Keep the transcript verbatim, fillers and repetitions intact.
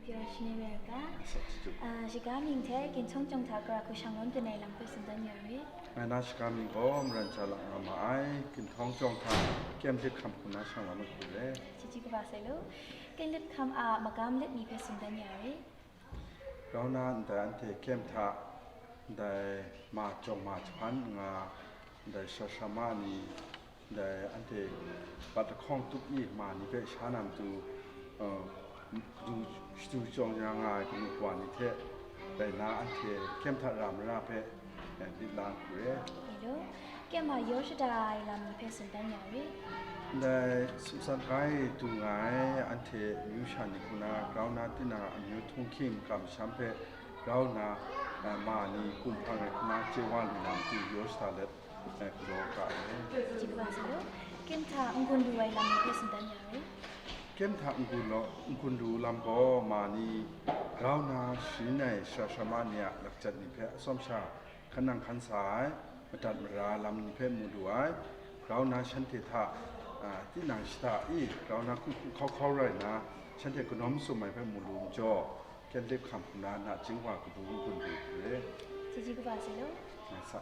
Pure Shine America. Sa chyu. Ah, shiga mying hte ginhtung chyawng hta gara hku shang lawm jan ai lam hpe tsun dan ya re. Ngai na shiga mying gaw Maran Cha Lak nga ma ai, ginhtung chyawng hta Kem Lip Hkam hku na shang lawm ai hku re. Chyeju kaba sai law. Kem Lip Hkam a magam let mi hpe tsun dan ya re. Grau na ndai anhte Kem hta ndai ma jawng ma jahpan nga, ndai sasama ni, ndai anhte bat lahkawng tup i ma ni hpe sha na matu, uh, kadu shadu shawng ya nga ai kanu kawa ni hte rai na anhte Kem hta ra mara hpe, eh, lit la hku re. Hello. Kem a yaw shada ai lam ni hpe tsun dan ya re. Ndai sumsat gai du nga ai anhte amyu sha ni hku na grau na tinang a amyu htunghking kamsham hpe grau na, eh, ma ni kumhpang ai hku na chye wa lu na matu yaw shada let, eh, galaw ga ai. Chyeju kaba sai law. Kem hta n-gun lu ai lam ni hpe tsun dan ya re. Kem hta n-gun law, n-gun lu lam gaw ma ni grau na sharin ai sasama ni a lakjat ni hpe atsawm sha hkan nang hkan sa ai, madat mara lam ni hpe mu lu ai, grau na shanhte hta, ah, tinang shada i grau na hku hku hkau hkau rai nna, shanhte kanawm sum ai hpe mu lu majaw, Kem Lip Hkam hku na nachying wa kabu n-gun lu hku re. Chyeju kaba sai law. Ngai sa.